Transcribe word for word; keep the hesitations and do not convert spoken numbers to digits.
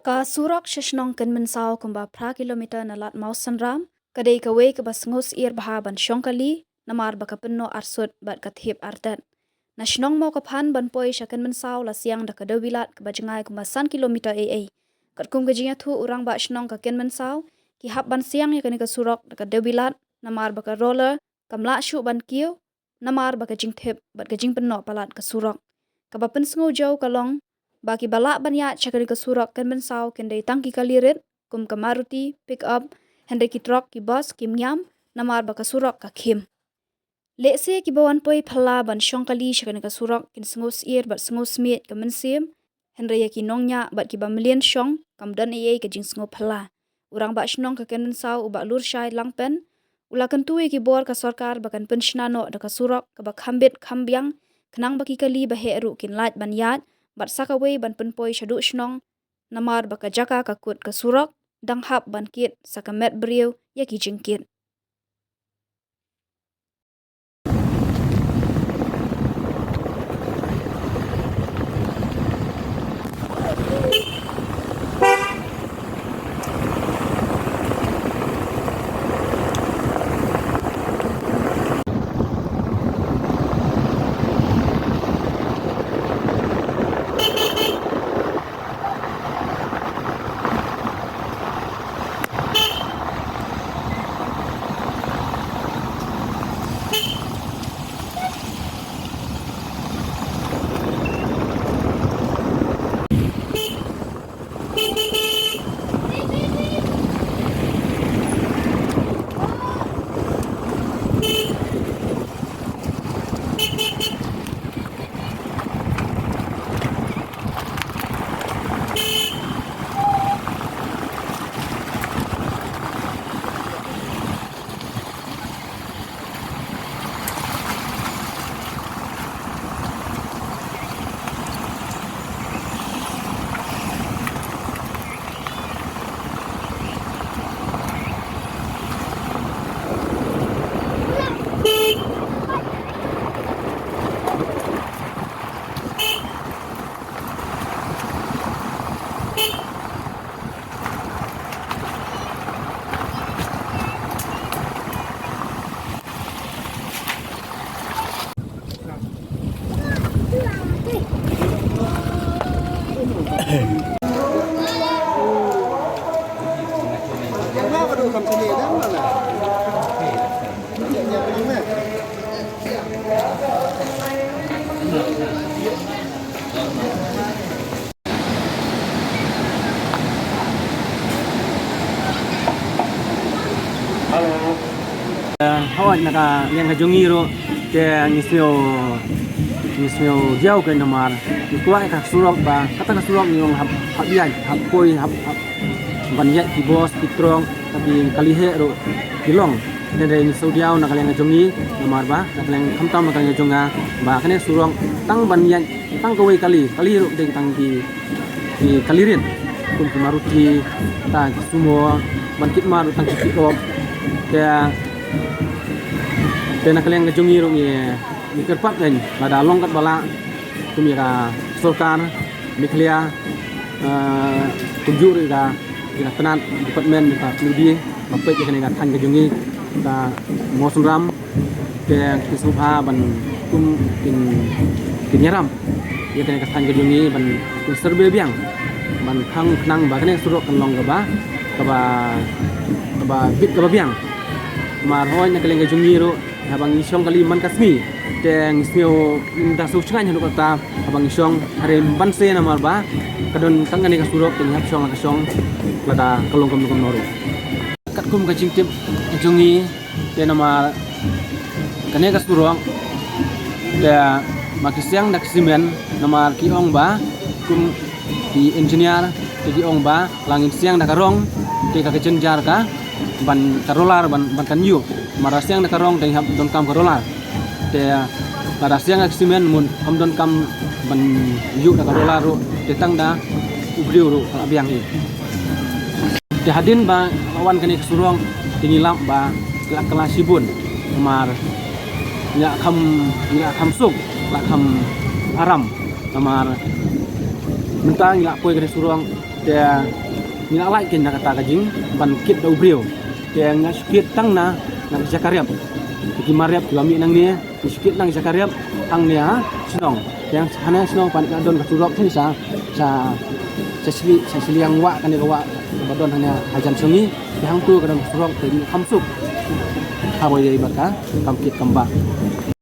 Ka surok sha shnong Kynmynsaw kumba phra kilometer na lad Mawsynram, ka dei kawei kaba sngewsyier bha ban shong kali, namar ba ka pynnoh arsut bad ka thep artet. Na shnong Mawkaphan ban poi sha Kynmynsaw la siang da ka dewbilat kaba jngai kumba san kilometer eiei. Katkum ka jingïathuh u rangbah shnong ka Kynmynsaw, ki hap ban siang ïa kane ka surok da ka dewbilat, namar ba ka roller kam lah shuh ban kiew, namar ba ka jingthep bad ka jingpynnoh palat ka surok. Kaba pynsngewjew ka long ba kiba lah ban ïaid sha kane ka surok Kynmynsaw kin dei tang ki kali rit, kum ka Maruti, pick up, hynrei ki trok, ki bus kim ñiam, namar ba ka surok ka khim. Lehse kiba wan poi phylla ban shong kali sha kane ka surok kin sngewsyier bad sngewsmiej ka mynsiem, hynrei ïa ki nongñiah bad kiba mlien shong kam don eiei ka jingsngew phylla. U rangbah shnong ka Kynmynsaw u Bah Lurshai Langpen u la kyntu ïa ki bor ka sorkar ba kan pynshna noh da ka surok kaba kham bit kham biang, khnang ba ki kali ba heh ruh kin lait ban ïaid, bad sa kawei ban pynpoi shaduh shnong, namar ba ka jaka ka kut ka surok dang hap ban kit sa ka met briew ïa ki jingkit. Hello. Eh, hooid, na ka liang ka jong ngi ruh, te ngi sngew, ngi sngew diaw keiñ namar ngi kwah ka surok ba kata ka surok ngi ong hap, hap ïaid, hap poi, hap, hap ban ïaid ki bos, ki trok, ka ki kali heh ruh ki long. Te hynrei ngi sngew diaw na ka liang ka jong ngi namar ba na ka liang, khamtam na ka liang ka jong nga, ba kane surok tang ban ïaid tang kawei kali, kali ruh dei tang ki, ki kali rit, kum ki Maruti, tang ki Sumo, ban kit mar ruh tang ki pick up. Te, te na ka liang ka jong ngi ruh ngi, ngi kyrpad keiñ, lada long katba lah, kum ïa ka sorkar Meghalaya, eh, kumjuh ruh ïa ka, ïa ka tnat department, ïa ka P W D, ba peit ïa kane ka thaiñ ka jong ngi, ka Mawsynram, te ki sngewbha ban kum kin, kin ïarap ïa kane ka thaiñ ka jong ngi ban kin survey biang, ban khang khnang ba kane ka surok kan long kaba, kaba, kaba bit kaba biang. Namar hooid na ka liang ka jong ngi ruh, haba ngi shong kali man ka sngi, te ngi sngew, ngi da sngewsynei haduh katta haba ngi shong, hynrei ban se namar ba ka don tang kane ka surok, te ngi hap shong la ka shong, lada ka long kumno kumno ruh. Katkum ka jingtip ka jong ngi, te namar kane ka surok, te ma ki siang da ka simen, namar ki ong ba kum ki engineer, te ki ong ba la ngin siang da ka rong, te ka, ka jynjar ka ban ka roller ban, ban kan ïuh. Ma lada siang da ka rong te ngi hap donkam ka roller. Te lada siang da ka simen mut kam donkam ban ïuh da ka roller ruh, te tang da u briew ruh ka la biang hi. Te hadien ba la wan kane ka surok, te ngi lap ba la kylla shibun. Namar ngi la kham, ngi la kham suk, la kham aram. Namar Mynta ngi la poi ka surok te ngi la lait kein na kata ka jing ban kit da u briew. Te nga shu kit tang na na ka jaka riap. Ki mariap kiba mih nangne ngi shu kit na ka jaka riap hangne ha shnong. Te hangne ha shnong pat ka don ka surok te sa sa sa sli sa sliang wah kane ka wah ba don hangne ha jan shnong ngi. Te hangtu ka don ka surok te ngi kham suk. Haba ïa i bad ka kam kit kam bah.